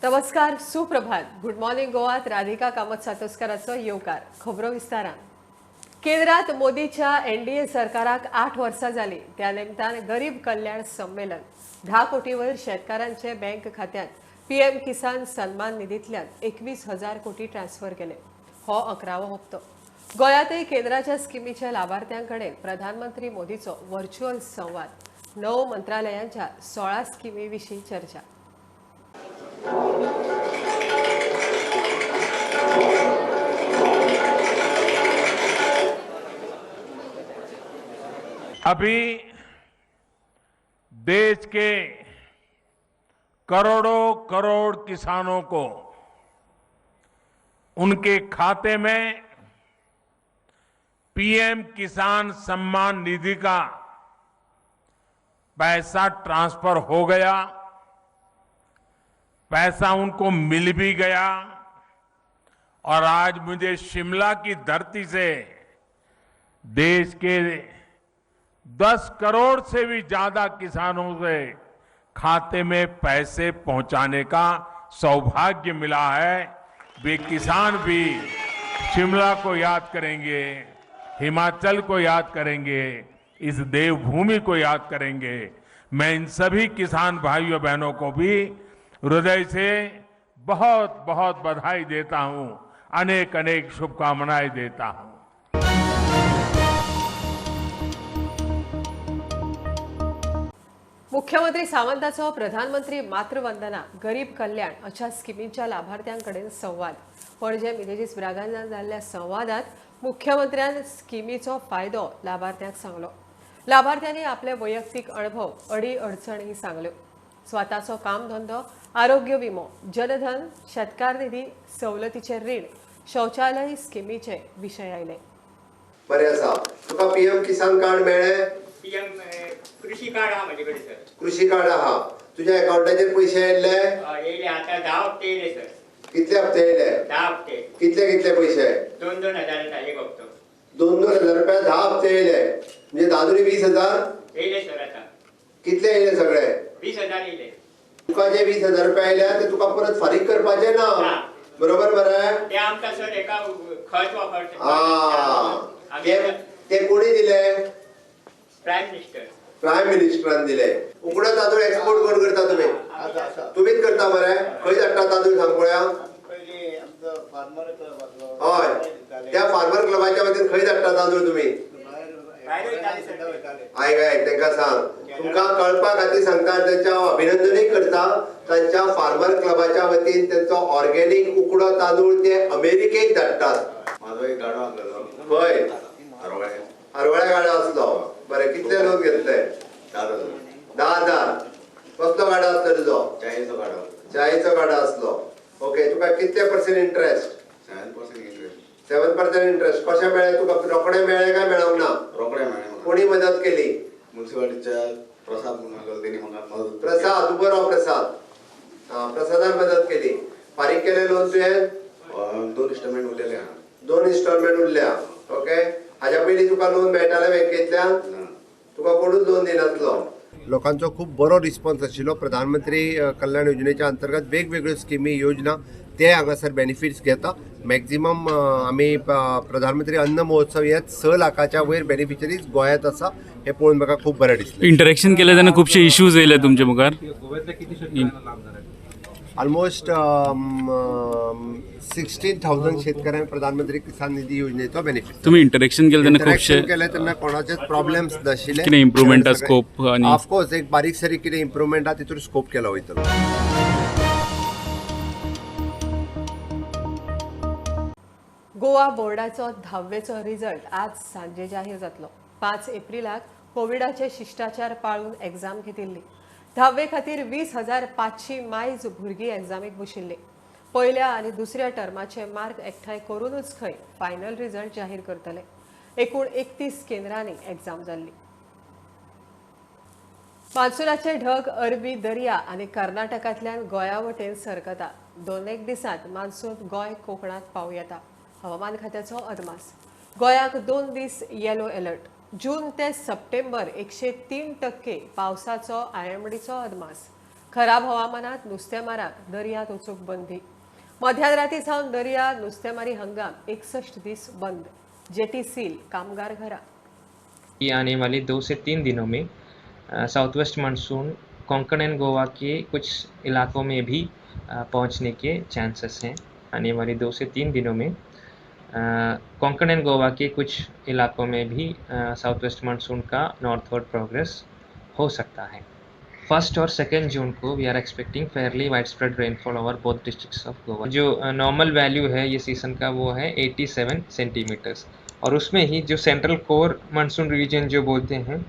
नमस्कार, सुप्रभात. Good morning गोवात Radhika Kamat सातोस्कराचो येवकार. खबरो विस्तारान. केंद्रात मोदीच्या एनडीए सरकाराक 8 वर्सां जाली. त्या निमतान गरीब कल्याण संमेलन 10 कोटी वयर शेतकारांचे बँक खात्यात पीएम किसान सन्मान निधींतल्यान 21,000 कोटी ट्रान्स्फर केले. हो 11वो हप्तो. गोंयांतय केंद्राच्या स्किमीच्या लाभार्थ्यांकडेन प्रधानमंत्री मोदीचो व्हर्च्युअल संवाद. 9 मंत्रालयांच्या 16 स्किमी विशीं चर्चा. अभी देश के करोड़ों करोड़ किसानों को उनके खाते में पीएम किसान सम्मान निधि का पैसा ट्रांसफर हो गया, पैसा उनको मिल भी गया। और आज मुझे शिमला की धरती से देश के 10 करोड़ से भी ज्यादा किसानों से खाते में पैसे पहुंचाने का सौभाग्य मिला है। वे किसान भी शिमला को याद करेंगे, हिमाचल को याद करेंगे, इस देवभूमि को याद करेंगे। मैं इन सभी किसान भाइयों बहनों को भी हृदय से बहुत बहुत बधाई देता हूं, अनेक अनेक शुभकामनाएं देता हूं। मुख्यमंत्री सावंताचो प्रधानमंत्री मातृवंदना गरीब कल्याण अशा स्किमींच्या लाभार्थ्यांकडेन संवाद. पणजे मिनेजीस ब्रागांझान जाल्ल्या संवादात मुख्यमंत्र्यान स्किमीचो फायदो लाभार्थ्यांक सांगलो. लाभार्थ्यांनी आपले वैयक्तीक अणभव, अडी अडचणी सांगल्यो. स्वताचो कामधंदो, आरोग्य विमो, जनधन, शेतकार निधी, सवलतीचे रीण, शौचालय स्किमीचे विशय आयले. बरें आसा. तुका पीएम किसान कार्ड मेळ्ळें? पीएम कृषी कार्ड आहा म्हजे कडेन सर. कृषी कार्ड आहा. तुझ्या अकाउंटाचेर पयशे येयल्ले? येयले आतां 10 हप्ते येयले सर. कितले हप्ते येयले? 10 हप्ते. कितले कितले पयशे? 2-2 हजार येता एक हप्तो. 2-2 हजार रुपया 10 हप्ते येयले, म्हणजे 10 दुनी 20,000 येयले सर. आतां कितले येयले सगळे? 20,000 येयले. तुका जे 20,000 रुपया येयल्या ते तुका परत फारीक करपाचे ना, बरोबर? बरें, ते आमकां सर एका खत वापरता. ते कोणी दिले? Prime minister. प्रायम मिनिस्टरान दिले. उकडो तांदूळ एक्सपोर्ट कोण करता? तुमी तुमीच करता मरे? खंय धाडटा तांदूळ सांग पळोवया. हय, त्या फार्मर क्लबाच्या वतीन खंय धाडटा तांदूळ तुमी? आयक आयक, तांकां सांग, तुमकां कळपा खातीर सांगता, तांच्या हांव अभिनंदनूय करता. तांच्या फार्मर क्लबाच्या वतीन तांचो ऑर्गेनीक उकडो तांदूळ ते अमेरिकेक धाडटात. म्हाजो एक गाडो आसलेलो. खंय? हरवळ्या. हरवळ्या गाडो आसलो. बरें, कितले लोन घेतले? 10,000. 10,000. कसलो गाडो आसलो तुजो? चायेचो गाडो. चायेचो गाडो आसलो. ओके, तुका कितले पर्संट इंट्रस्ट? 7% इंट्रस्ट. 7% इंट्रस्ट. कशें मेळ्ळें तुका? रोखडें मेळ्ळें काय मेळोंक ना? रोखडें मेळ्ळें. कोणी मदत केली? मुन्सिपालिटीच्या प्रसाद म्हणून आसलो, तेणी म्हाका मदत. प्रसाद, उबो राव प्रसाद. आं, प्रसादान मदत केली. फारीक केलें लोन तुवें? 2 इन्स्टॉलमेंट उरलेले आहा. 2 इन्स्टॉलमेंट उरल्या. ओके, हाज्या पयलीं तुका लोन मेळटालें बँकेंतल्यान? तुका कोणूच लोन दिनासलो. लोकांचो खूब बरो रिस्पॉन्स आशिल्लो. प्रधानमंत्री कल्याण योजनेच्या अंतर्गत वेगवेगळ्यो स्किमी, योजना ते हांगासर बेनिफिट्स घेता. मॅक्झिमम आमी प्रधानमंत्री अन्न महोत्सव ह्यात 6 लाखाच्या वयर बेनिफिशरीज गोंयांत आसा, हें पळोवन म्हाका खूब बरें दिसलें. इंटरेक्शन केलें तेन्ना खुबशे इश्यूज येयले तुमचे मुखार. ऑलमोस्ट 16,000 शेतकऱ्यांक प्रधानमंत्री किसान निधी योजनेचो बेनिफीट. तुमी इंटरेक्शन केलें तेन्ना खुबशे इंटरेक्शन केलें तेन्ना कोणाचेच प्रॉब्लेम्स नाशिल्ले. कितें इम्प्रुवमेंटा स्कोप आनी ऑफकोर्स एक बारीक सारीक कितें इम्प्रुवमेंट आहा तितून स्कोप केलो वयतलो. गोवा बोर्डाचो 10वेचो रिजल्ट आज सांजे जाहीर जातलो. 5 एप्रिलाक कोविडाचे शिश्टाचार पाळून एग्जाम घेतिल्ली. 10वे खातीर 20,500 मायज भुरगीं एग्जामीक बशिल्ली. पयल्या आनी दुसऱ्या टर्माचे मार्क एकठांय करूनच खंय फायनल रिजल्ट जाहीर करतले. एकूण 31 केंद्रांनी एग्जाम जाल्ली. मान्सूनाचे ढग अरबी दर्या आनी कर्नाटकांतल्यान गोंया वटेन सरकता. 2-1 दिसांत मान्सून गोंय कोकणांत पावूं येता. हवामान खात्याचो अदमास. गोंयाक 2 दीस येलो अलर्ट. जून ते सप्टेंबर 103% पावसाचो आयएमडीचो अदमास. खराब हवामानात नुस्तेमाराक दर्यांत वचूंक बंदी. मध्यानराती सावन दर्या नुस्तेमारी हंगाम 61 दीस बंद. जेटी सील, कामगार घरा. आने वाले 2 से 3 दिनों में south west monsoon Konkan and Goa K कुछ इलाकों में भी पहुंचने के चांसेस हैं। आने वाले 2 से 3 दिनों में कोंकण एंड गोवा के कुछ इलाकों में भी साउथ वेस्ट मानसून का नॉर्थवर्ड प्रोग्रेस हो सकता है। 1 और 2 जून को we are expecting fairly wide spread rainfall over both districts of Goa. जो नॉर्मल वैल्यू है ये सीज़न का वो है 87 सेंटीमीटर्स, और उसमें ही जो सेंट्रल कोर मानसून रीजन जो बोलते हैं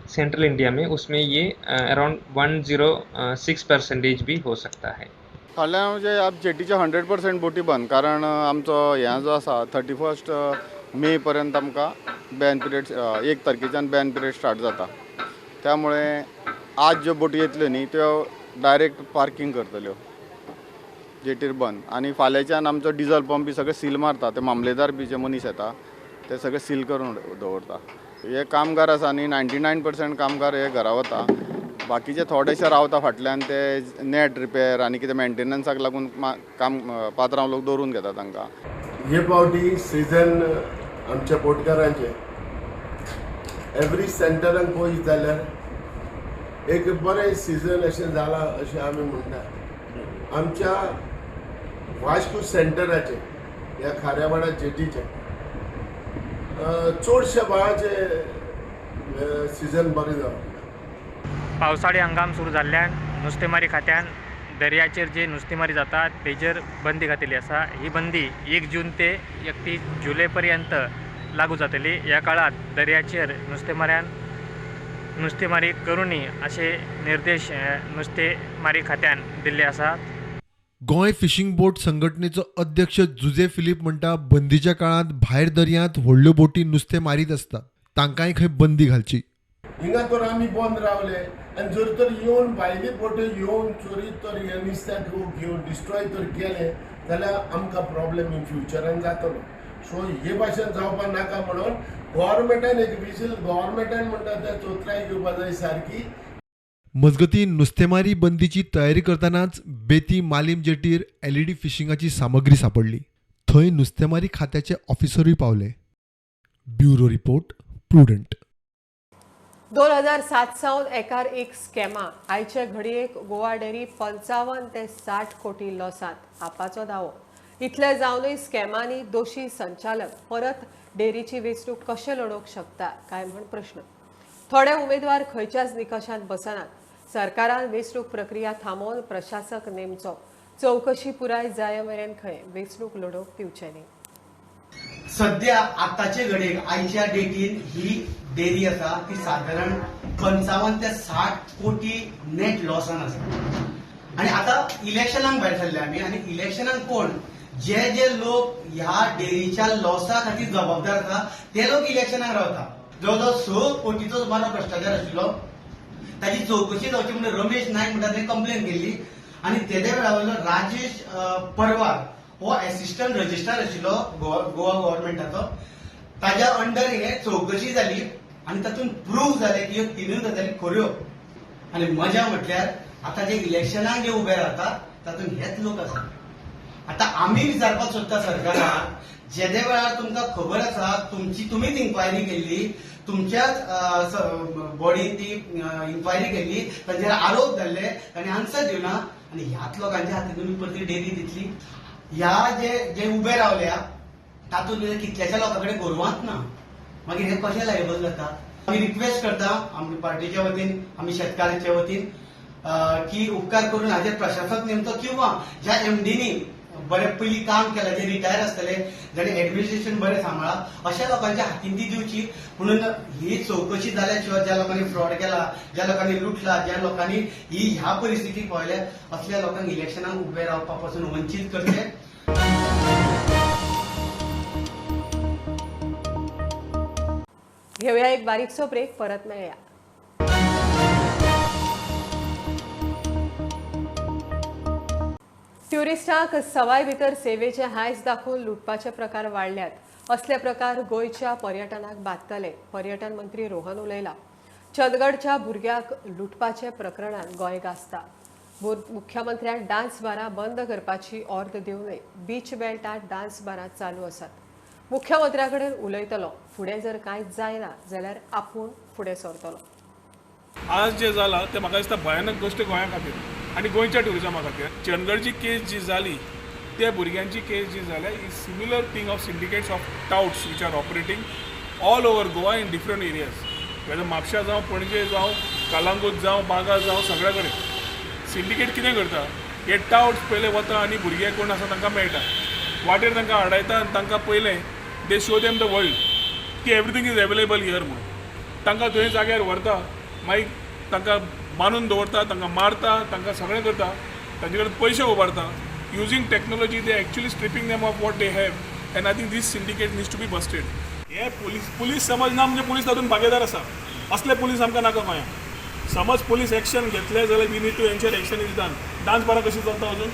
सेंट्रल इंडिया में, उसमें ये अराउंड 106% भी हो सकता है। फाल्यां म्हणजे आप जेटीचे 100% बोटी बंद, कारण आमचो हें जो आसा 31 मे पर्यंत आमकां बॅन पिरियड 1 तारखेच्यान बॅन पिरियड स्टार्ट जाता। त्यामुळे आज ज्यो बोटी येतल्यो न्ही त्यो डायरेक्ट पार्कींग करतल्यो जेटीर बंद, आनी फाल्यांच्यान आमचो डिजल पंप बी सगळे सील मारता, ते मामलेदार बी जे मनीस येता ते सगळे सील करून दवरता। हे कामगार आसा न्ही 99% कामगार हे घरा वता, बाकीचे थोडेशे रावता फाटल्यान, ते नेट रिपेर आनी कितें मेंटेनन्साक लागून काम पात्रांव लोक दवरून घेता तांकां। हे पावटी सिजन आमच्या बोटकारांचे एवरी सेंटरान पळयत जाल्यार एक बरें सिजन अशें जालां अशें आमी म्हणटा। आमच्या वास्को सेंटराचे ह्या खाऱ्यावाडा जेटीचे चडशे बाळाचे सिजन बरें जालां। पावसाळी हंगाम सुरू जाल्ल्यान नुस्तेमारी खात्यान दर्याचेर जे नुस्तेमारी जाता तेजेर बंदी घातिल्ली आसा। ही बंदी 1 जून ते 31 जुलय पर्यंत लागू जातली। ह्या काळांत दर्याचेर नुस्तेमाऱ्यान नुस्तेमारी करूं न्ही अशे निर्देश नुस्तेमारी खात्यान दिल्ले आसात। गोंय फिशिंग बोट संघटनेचो अध्यक्ष जुजे फिलीप म्हणटा, बंदीच्या काळांत भायर दर्यांत व्हडल्यो बोटी नुस्तें मारीत आसता, तांकांय खंय बंदी घालची। हिंगा तर आमी बंद रावले आनी जर तर येवन भायली बोटी येवन चोरी तर हे नुस्त्याक घेवन डिस्ट्रॉय तर केलें जाल्यार आमकां प्रॉब्लेम इन फ्युचरान जातलो। सो हे भाशेन जावपा नाका म्हणून गव्हर्मेंटान एक विजील, गव्हर्मेंटान म्हणटा ते चोत्राय घेवपा जाय सारकी। मजगती नुस्तेमारी बंदीची तयारी करतनाच बेती मालीम जेटीर एलईडी फिशिंगाची सामग्री सापडली। थंय नुस्तेमारी खात्याचे ऑफिसरूय पावले। Bureau report, Prudent. 2007 सावन एकार एक स्कॅमा. आयचे घडयेक गोवा डेअरी 55 ते 60 कोटी लॉसांत आपाचो दावो. इतले जावनूय स्कॅमांनी दोशी संचालक परत डेअरीची वेंचणूक कशें लडोवंक शकता काय म्हण प्रश्न. थोडे उमेदवार खंयच्याच निकशांत बसनात. सरकारान वेंचणूक प्रक्रिया थांबोवन प्रशासक नेमचो. चवकशी पुराय जाय मेरेन खंय वेंचणूक लडोवंक दिवचे न्ही. सध्या आताचे घडयेक आयच्या डेटीन ही डेअरी आसा ती सादारण 55 ते 60 कोटी नेट लॉसान आसा। आनी आतां इलेक्शनाक भायर सरले आमी, आनी इलेक्शनाक कोण जे जे लोक ह्या डेअरीच्या लॉसा खातीर जबाबदार आसा ते लोक इलेक्शनाक रावता। जवळ जवळ 6 कोटीचो सुमार भ्रश्टाचार आशिल्लो, ताची चवकशी जावची म्हणून रमेश नायक म्हणटा ताणें कंप्लेन केल्ली आनी तेदे वेळा वयलो राजेश परवार हो एसिस्टंट रजिस्ट्रार आशिल्लो गोवा गव्हर्मेंटाचो, ताज्या अंडर हे चवकशी जाली आनी तातूंत प्रूफ जालें की ह्यो तिनूय गजाली खऱ्यो। आनी मजा म्हटल्यार आतां जे इलेक्शनाक जे उबे रावता तातूंत हेच लोक आसा। आतां आमी विचारपाक सोदता सरकाराक, जेदे वेळार तुमकां खबर आसा, तुमची तुमीच इन्क्वायरी केल्ली, तुमच्याच बॉडीन ती इन्क्वायरी केल्ली, तांचेर आरोप जाल्ले, तांणी आन्सर दिवना आनी ह्याच लोकांच्या हातीन तुमी परती डेअरी दितली। ह्या जे जे उबे रावल्या तातूंत कितल्याश्या लोकां कडेन गोरवांच ना, मागीर हे कशें लायबल जाता? आमी रिक्वेस्ट करता आमी पार्टीच्या वतीन, आमी शेतकारांच्या वतीन की उपकार करून हाजेर प्रशासक नेमचो किंवा ज्या एमडीनी बरें पयलीं काम केलां, जे रिटायर आसतले, जाणें एडमिनिस्ट्रेशन बरें सांबाळा, अशा लोकांच्या हातीन ती दिवची। म्हणून ही चवकशी जाल्या शिवाय ज्या लोकांनी फ्रॉड केला, ज्या लोकांनी लुटला, ज्या लोकांनी ही ह्या परिस्थितीक पावल्या, असल्या लोकांक इलेक्शनाक उबे रावपा पासून वंचीत करचें। घेवया एक बारीकसो ब्रेक, परत मेळया। ट्युरिस्टांक सवाय भितर सेवेचे हांयस दाखोवन लुटपाचे प्रकार वाडल्यात. असले प्रकार गोंयच्या पर्यटनाक बादतले, पर्यटन मंत्री रोहन उलयला. चंदगडच्या भुरग्याक लुटपाचे प्रकरणान गोंय गाजता. मुख्यमंत्र्यान डान्स बारां बंद करपाची ऑर्द दिवनय बीच बेल्टात डान्स बारां चालू आसात. मुख्यमंत्र्या कडेन उलयतलो, फुडें जर कांय जायना जाल्यार आपूण फुडें सरतलो. आज जे जाला ते म्हाका दिसता भयानक गोश्ट गोंया खातीर आनी गोंयच्या ट्युरिजमा खातीर. चंदगडची केस जी जाली, त्या भुरग्यांची केस जी जाल्या, is similar thing of syndicates of touts which are operating all over Goa in different areas. Whether म्हापशा जावं, पणजे जावं, कलांगूट जावं, बागा जावं, सगळ्या कडेन सिंडिकेट कितें करता, हे टावट्स पयले वता आनी भुरगे कोण आसा तांकां मेळटा, वाटेर तांकां आडायता आनी तांकां पयलें they show them the world की एवरीथींग is available here म्हणून. तांकां थंय जाग्यार व्हरता, मागीर तांकां बांदून दवरता, तांकां मारता, तांकां सगळें करता, तांचे कडेन पयशे उबारता. Using technology they actually stripping them of what they have and I think this syndicate needs to be busted. हे पुलीस समज ना म्हणजे पुलीस तातूंत भागीदार आसा, असले पुलीस आमकां नाका गोंयांत. समज पुलीस एक्शन घेतले जाल्यार we need to ensure action is done. Dance बारां कशी चलता अजून?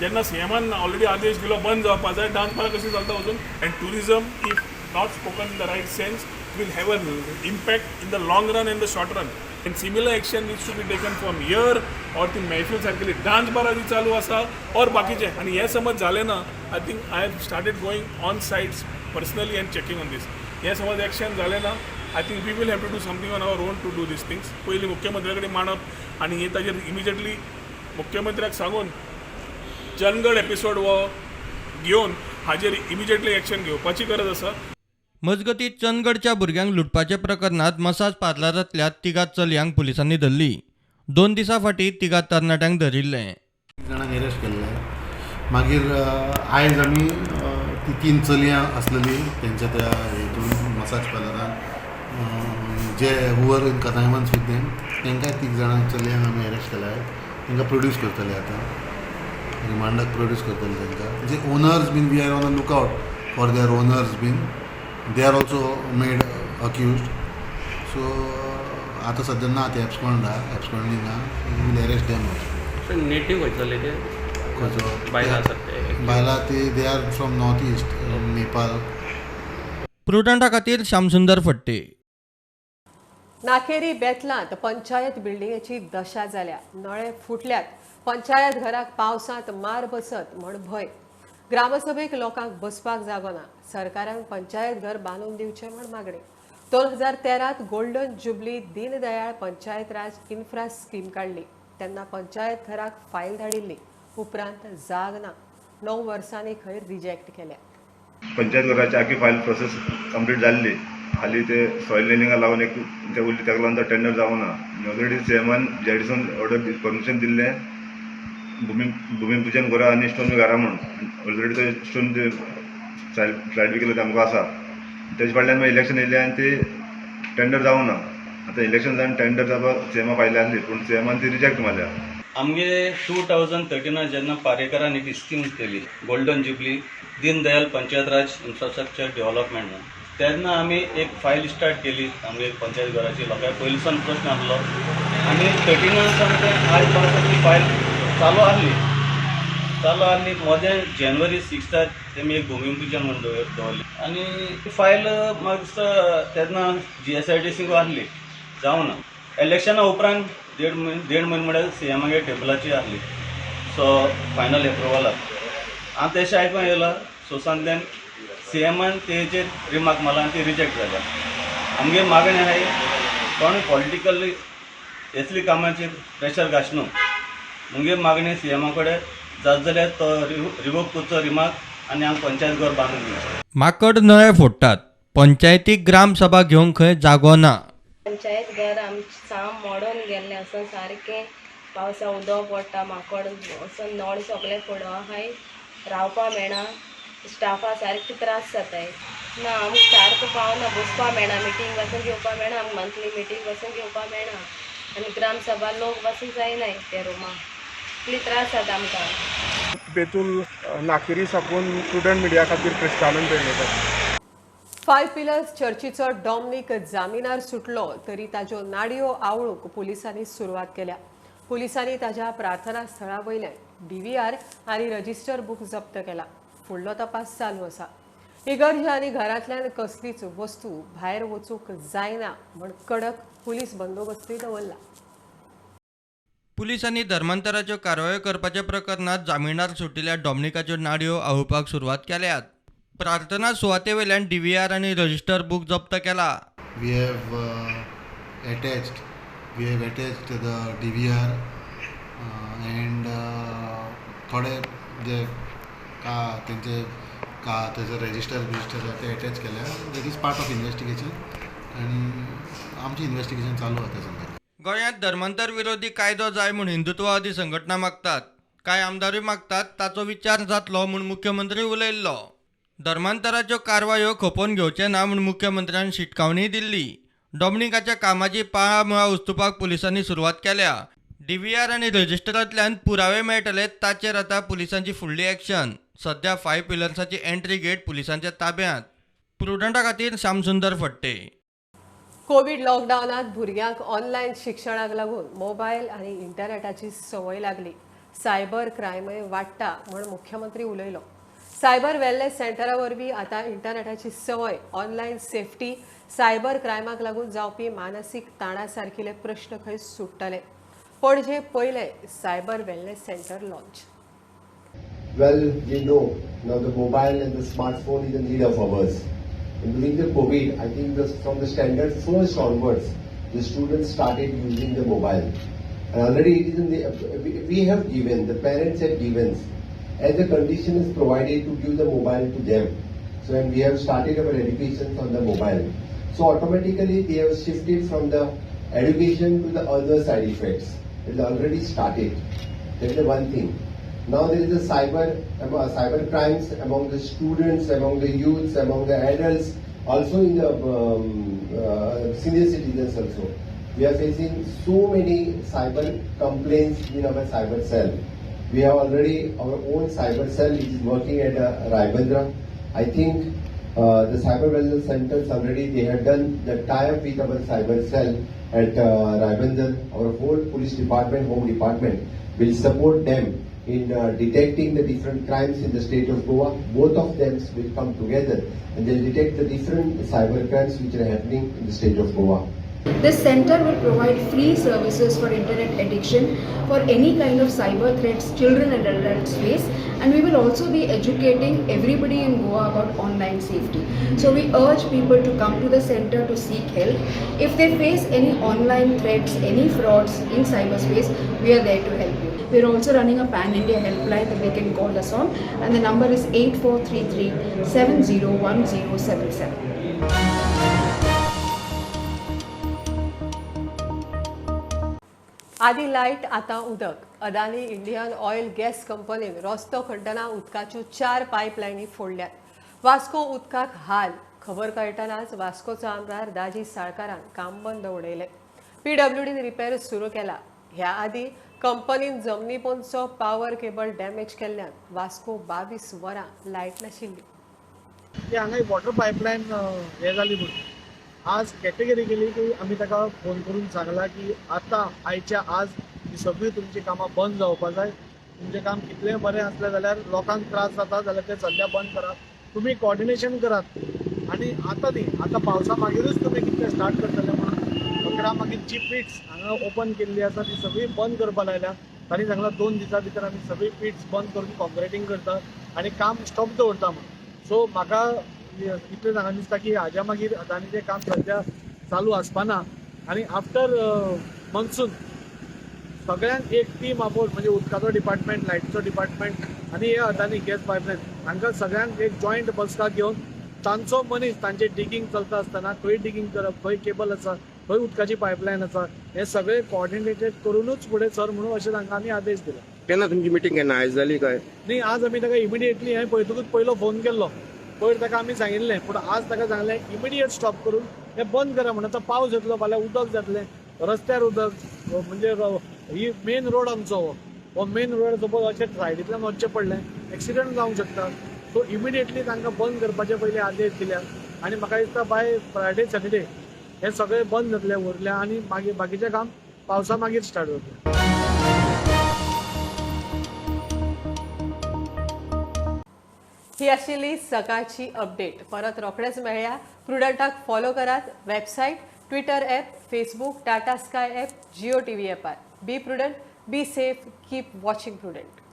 जेन्ना सीएमान ऑलरेडी आदेश दिलो बंद जावपा जाय, डान्स बारां कशी चलता अजून? And tourism if not spoken in the right sense will have an impact in the long run and the short run. And similar action needs to be taken from here or ती महफील सारकेली dance बारां जी चालू आसा or बाकीचे. आनी हें समज जालें ना, I think I have started going on sites personally and checking on this. हें समज एक्शन जालें ना, I think we will have to do something on our own to do these things. पयलीं मुख्यमंत्र्या कडेन मांडप आनी हें ताजेर इमिजिएटली मुख्यमंत्र्याक सांगून चंदगड एपिसोड हो घेवन हाजेर इमिजिएटली एक्शन घेवपाची गरज आसा. मजगतीं, चंदगडच्या भुरग्यांक लुटपाच्या प्रकरणांत मसाज पार्लरांतल्या तिगा चलयांक पुलिसांनी धरली. 2 दिसां फाटीं तिगा तरणाट्यांक धरिल्ले. जाणांक अरेस्ट केल्ले. मागीर आयज आमी ती 3 चलयां आसलेली तेंच्या त्या हितून मसाज पार्लरान जे who were in connivance with them, तांकांय 3 जाणां चलयांक आमी अरेस्ट केल्या. तांकां प्रोड्यूस करतले आतां, रिमांडाक प्रोड्यूस करतले तांकां. जे owners been we are on a lookout for their owners been, they are also made accused. So आतां सद्या ना ते एब्सकॉन्ड एब्सकॉन्डिंग ना, we'll arrest them also. Native खंयसरले ते? खंयचो बायलां आसात ते? बायलां ते they are from north east, Nepal. प्रुडंटा खातीर श्यामसुंदर फट्टे. नाकेरी बेतलांत पंचायत बिल्डिंगेची दशा जाल्या. नळे फुटल्यात, पंचायत घराक पावसांत मार बसत म्हण भंय. ग्रामसभेक लोकांक बसपाक जागो ना. सरकारान पंचायत घर बांदून दिवचें म्हण मागणी. 2013 golden jubilee Deendayal Panchayat Raj infra scheme काडली, तेन्ना पंचायत घराक फायल धाडिल्ली, उपरांत जाग ना. 9 वर्सांनी खंय रिजेक्ट केल्या. पंचायत घराची आखी फायल प्रोसेस कंप्लीट जाल्ली, खाली ते सॉयल लेनिंगा लागून एक ते उरली, ताका लागून तो टेंडर जावना. ऑलरेडी सीएमान जेडीसून ऑर्डर परमिशन दिल्लें भुमीपुजन करा आनी स्टोन बी घारा म्हूण. ऑलरेडी ते स्टोन फ्लायट बी केलो आमकां आसा. तेजे फाटल्यान मागीर इलेक्शन येयलें आनी ती टेंडर जावना. आतां इलेक्शन जावन टेंडर जावपाक सीएमा फायल आसली, पूण सीएमान ती रिजेक्ट मारल्या. आमगे 2013 जेन्ना पारेकरान एक स्कीम केली, golden jubilee Deendayal Panchayat Raj infrastructure development म्हणून, तेन्ना आमी एक फायल स्टार्ट केली आमगे पंचायत घराची. लोकांक पयलीं प्रश्न आसलो आनी 13 सावन ते आयज पासून ती फायल चालू आहली. मदें जानेवारी 6 तेमी एक भुमीपुजन म्हूण दवरली आनी ती फायल म्हाका दिसता तेन्ना GSIDC आहली, जावना. इलेक्शना उपरांत देड म्हयनो म्हळ्यार सीएमागे टेबलाची आहली, सो फायनल एप्रुवलाक. हांव तेशें आयकून येयलां सोसांतल्यान सीएमान तेजेर रिमार्क मारला आनी ती रिजेक्ट जाल्या. आमगे मागणी आहाय कोण पॉलिटिकली असली कामाचेर प्रेशर घालचे न्हू. मुगे मागणी सीएमा कडेन जात जाल्यार तो रिवोक करचो रिमार्क आनी आमकां पंचायत घर बांदून दिवचें. माकड नळे फोडटात, पंचायतीक ग्रामसभा घेवंक खंय जागो ना. पंचायत घर आमचें साम मोडून गेल्लें आसा, सारकें पावसा उदक पडटा, माकोड वचून नळ सगळे फोडो आहाय, रावपा मेळना, स्टाफा सारके त्रास जाताय. ना आमकां सारको पावना, बसपा मेळना, मिटींग पासून घेवपा मेळना, आमकां मंथली मिटींग पासून घेवपा मेळना आनी ग्रामसभा लोक पासून जायनाय त्या रुमा, इतले त्रास जाता आमकां. बेतूल नाकेरी साकून प्रुडंट मिडिया खातीर क्रिस्तानंद पेडणेकर. 5 पिलर्स चर्चीचो डॉमनिक जामिनार सुटलो तरी ताज्यो नाडयो आवळूंक पुलिसांनी सुरवात केल्या. पुलिसांनी ताज्या प्रार्थना स्थळा वयल्यान DVR आनी रजिस्टर बूक जप्त केला. फुडलो तपास चालू आसा. इगर्ज आनी घरांतल्यान कसलीच वस्तू भायर वचूंक जायना म्हण कडक पुलीस बंदोबस्तूय दवरला. पुलिसांनी धर्मांतराच्यो कारवायो करपाच्या प्रकरणात जामिनार सुटिल्ल्या डॉमनिकाच्यो नाडयो आळुपाक सुरवात केल्यात. प्रार्थना सुवातेवेल्यान DVR आनी रजिस्टर बूक जप्त केला. We have attached the DVR and थोडे जे का तेंचे का तेजो रजिस्टर बिजिस्टर ते अटॅच केल्या. That is part of investigation आनी आमची इन्वेस्टिगेशन चालू आसा त्या संदर्भात. गोंयांत धर्मांतर विरोधी कायदो जाय म्हूण हिंदुत्ववादी संघटना मागतात, कांय आमदारूय मागतात, ताचो विचार जातलो म्हूण मुख्यमंत्री उलयल्लो. धर्मांतराच्यो कारवायो खपोवन घेवचे ना म्हूण मुख्यमंत्र्यान शिटकावणीय दिल्ली. डॉमनिकाच्या कामाची पाळामुळां उस्तुपाक पुलिसांनी सुरवात केल्या. DVR आनी रजिस्टरांतल्यान पुरावे मेळटले ताचेर आतां पुलिसांची फुडली एक्शन. सध्या 5 पिलर्साची एंट्री गेट पुलिसांच्या ताब्यांत. प्रुडंटा खातीर श्यामसुंदर फट्टे. कोवीड लॉकडावनात भुरग्यांक ऑनलायन शिक्षणाक लागून मोबायल आनी इंटरनेटाची संवय लागली. सायबर क्रायमय वाडटा म्हूण मुख्यमंत्री उलयलो. सायबर वेलनेस सेंटरा वरवीं आतां इंटरनेटाची संवय, ऑनलायन सेफ्टी, सायबर क्रायमाक लागून जावपी मानसीक ताणा सारकिले प्रश्न खंय सुट्टले. पणजे पयलें cyber wellness centre launch. Well, we know now the mobile and the smartphone is the need of ours. And during the COVID, I think from the standard first onwards, the students started using the mobile. And already it is in the, we have given, the parents have given, as the condition is provided to give the mobile to them. So, and we have started our education on the mobile. So automatically they have shifted from the education to the other side effects. It already started. That is the one thing. Now there is a cyber crimes among the students, among the youths, among the adults, also in the senior citizens also. We are facing so many cyber complaints in our cyber cell. We have already our own cyber cell which is working at Raibandra. I think the cyber wellness centers already they have done the tie-up with our cyber cell at Raibandra. Our whole police department, home department will support them in detecting the different crimes in the state of Goa. Both of them will come together and they'll detect the different cyber crimes which are happening in the state of Goa. This center will provide free services for internet addiction, for any kind of cyber threats children and adults face, and we will also be educating everybody in Goa about online safety. So we urge people to come to the center to seek help. If they face any online threats, any frauds in cyberspace, we are there to help you. We are also running a pan-India helpline that they can call us on, and the number is 8433 701077. आदी light आतां उदक. Adani Indian oil gas कंपनीन रस्तो खणटना उदकाच्यो 4 पायपलायनी फोडल्यात. वास्को उदकाक हाल. खबर कळटनाच वास्कोचो आमदार दाजी साळकारान काम बंद उडयलें. PWDन रिपेर सुरू केला. ह्या आदी कंपनीन जमनी पोंदचो पावर केबल डॅमेज केल्ल्यान वास्को 22 वरां लायट नाशिल्ली. हांगा वॉटर पायपलायन हें जाली म्हणून आज कॅटेगरी केली की आमी ताका फोन करून सांगला की आतां आयच्या आज ही सगळीं तुमची कामां बंद जावपा जाय. तुमचें काम कितलें बरें आसलें जाल्यार लोकांक त्रास जाता जाल्यार तें सद्या बंद करात, तुमी कॉर्डिनेशन करात. आनी आतां न्ही, आतां पावसा मागीरूच तुमी कितलें स्टार्ट करतले म्हणून अकरा मागीर जी पिट्स हांगा ओपन केल्ली आसा ती सगळी बंद करपा लायल्या. तांणी सांगलां 2 दिसां भितर आमी सगळी पिट्स बंद करून कॉन्क्रिटींग करता आनी काम स्टॉप दवरता म्हणून. सो म्हाका इतलें सांगन दिसता की हाज्या मागीर अदानीचें काम सद्या चालू आसपाना आनी आफ्टर मॉन्सून सगळ्यांक एक टीम आपोवन, म्हणजे उदकाचो डिपार्टमेंट, लायटीचो डिपार्टमेंट आनी हे अदानी गॅस पायपलायन हांकां सगळ्यांक एक जॉयंट बसका घेवन तांचो मनीस तांचें डिगींग चलता आसतना खंय डिगींग करप, खंय केबल आसा, खंय उदकाची पायपलायन आसा, हें सगळें कॉर्डिनेटेड करुनूच फुडें सर म्हणून अशें तांकां आमी आदेश दिला. केन्ना तुमची मिटींग केन्ना आयज जाली काय? न्ही, आज आमी ताका इमिडिएटली हांवें पळयतकूच पयलो फोन केल्लो, पयर ताका आमी सांगिल्लें, पूण आज ताका सांगलें इमिडिएट स्टॉप करून हें बंद करा म्हणून. आतां पावस येतलो, फाल्यां उदक जातलें, रस्त्यार उदक, म्हणजे ही मेन रोड आमचो हो मेन रोड सपोज अशें सायडींतल्यान वचचें पडलें एक्सिडंट जावंक शकता. सो इमिडिएटली तांकां बंद करपाचे पयलीं आदेश दिल्या आनी म्हाका दिसता बाय फ्रायडे सॅटर्डे हे सगळें बंद जातलें उरलें आनी मागीर बाकीचें काम पावसा मागीर स्टार्ट जातलें. ही आशिल्ली सकाळची अपडेट. परत रोखडेच मेळया. प्रुडंटाक फॉलो करात website, Twitter app, Facebook, Tata Sky app, Jio TV ॲपार. Be prudent, Be safe, keep watching Prudent.